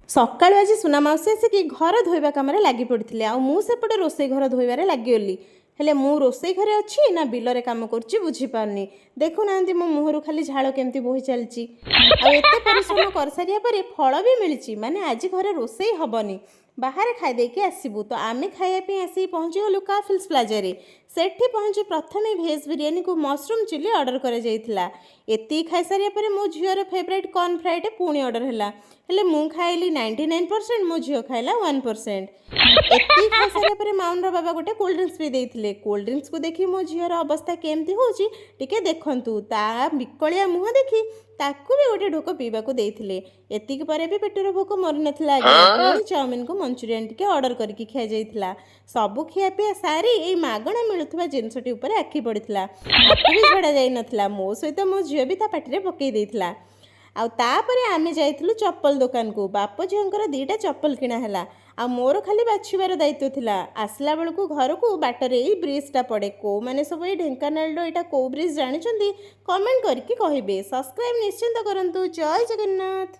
ସକାଳୁ ଆଜି ସୁନା ମାଉସୀ ଆସିକି ଘର ଧୋଇବା କାମରେ ଲାଗି ପଡ଼ିଥିଲେ ଆଉ ମୁଁ ସେପଟେ ରୋଷେଇ ଘର ଧୋଇବାରେ ଲାଗିଗଲି। ହେଲେ ମୁଁ ରୋଷେଇ ଘରେ ଅଛି ନା ବିଲରେ କାମ କରୁଛି, ବୁଝିପାରୁନି। ଦେଖୁନାହାନ୍ତି, ମୋ ମୁହଁରୁ ଖାଲି ଝାଳ କେମିତି ବୋହି ଚାଲିଛି। ଆଉ ଏତେ ପରିଶ୍ରମ କରିସାରିବା ପରେ ଫଳ ବି ମିଳିଛି। ମାନେ ଆଜି ଘରେ ରୋଷେଇ ହବନି, ବାହାରେ ଖାଇଦେଇକି ଆସିବୁ। ତ ଆମେ ଖାଇବା ପାଇଁ ଆସିକି ପହଞ୍ଚିଗଲୁ କାଫିଲ୍ସ ପ୍ଲାଜାରେ। ସେଠି ପହଞ୍ଚି ପ୍ରଥମେ ଭେଜ୍ ବିରିୟାନୀକୁ ମସରୁମ୍ ଚିଲି ଅର୍ଡ଼ର କରାଯାଇଥିଲା। ଏତିକି ଖାଇସାରିବା ପରେ ମୋ ଝିଅର ଫେଭରାଇଟ୍ କର୍ନ ଫ୍ରାଏଟେ ପୁଣି ଅର୍ଡ଼ର ହେଲା। ହେଲେ ମୁଁ ଖାଇଲି 99%, ମୋ ଝିଅ ଖାଇଲା 1%। ଏତିକି ଖାଇସାରିବା ପରେ ମାଉନର ବାବା ଗୋଟେ କୋଲ୍ଡ ଡ୍ରିଙ୍କସ୍ ବି ଦେଇଥିଲେ। କୋଲ୍ଡ ଡ୍ରିଙ୍କସ୍କୁ ଦେଖି ମୋ ଝିଅର ଅବସ୍ଥା କେମିତି ହେଉଛି, ଟିକେ ଦେଖନ୍ତୁ। ତା ବିକଳିଆ ମୁହଁ ଦେଖି ତାକୁ ବି ଗୋଟେ ଢୋକ ପିଇବାକୁ ଦେଇଥିଲେ। ଏତିକି ପରେ ବି ପେଟର ଭୋକ ମରିନଥିଲା ଆଜ୍ଞା। ପୁଣି ଚାଉମିନକୁ ମଞ୍ଚୁରିଆନ୍ ଟିକେ ଅର୍ଡ଼ର କରିକି ଖିଆଯାଇଥିଲା। ସବୁ ଖିଆପିଆ ସାରି ଏଇ ମାଗଣା ମିଳୁଥିବା ଜିନିଷଟି ଉପରେ ଆଖି ପଡ଼ିଥିଲା। ଆକୁ ବି ଛଡ଼ା ଯାଇନଥିଲା। ମୋ ସହିତ ମୋ ଝିଅ ବି ତା ପାଟିରେ ପକେଇ ଦେଇଥିଲା। ଆଉ ତାପରେ ଆମେ ଯାଇଥିଲୁ ଚପଲ ଦୋକାନକୁ। ବାପ ଝିଅଙ୍କର ଦୁଇଟା ଚପଲ କିଣା ହେଲା ଆଉ ମୋର ଖାଲି ବାଛିବାର ଦାୟିତ୍ୱ ଥିଲା। ଆସିଲା ବେଳକୁ ଘରକୁ ବାଟରେ ଏଇ ବ୍ରିଜଟା ପଡ଼େ। କେଉଁମାନେ ସବୁ ଏଇ ଢେଙ୍କାନାଳର ଏଇଟା କେଉଁ ବ୍ରିଜ ଜାଣିଛନ୍ତି, କମେଣ୍ଟ କରିକି କହିବେ। ସବସ୍କ୍ରାଇବ୍ ନିଶ୍ଚିନ୍ତ କରନ୍ତୁ। ଜୟ ଜଗନ୍ନାଥ।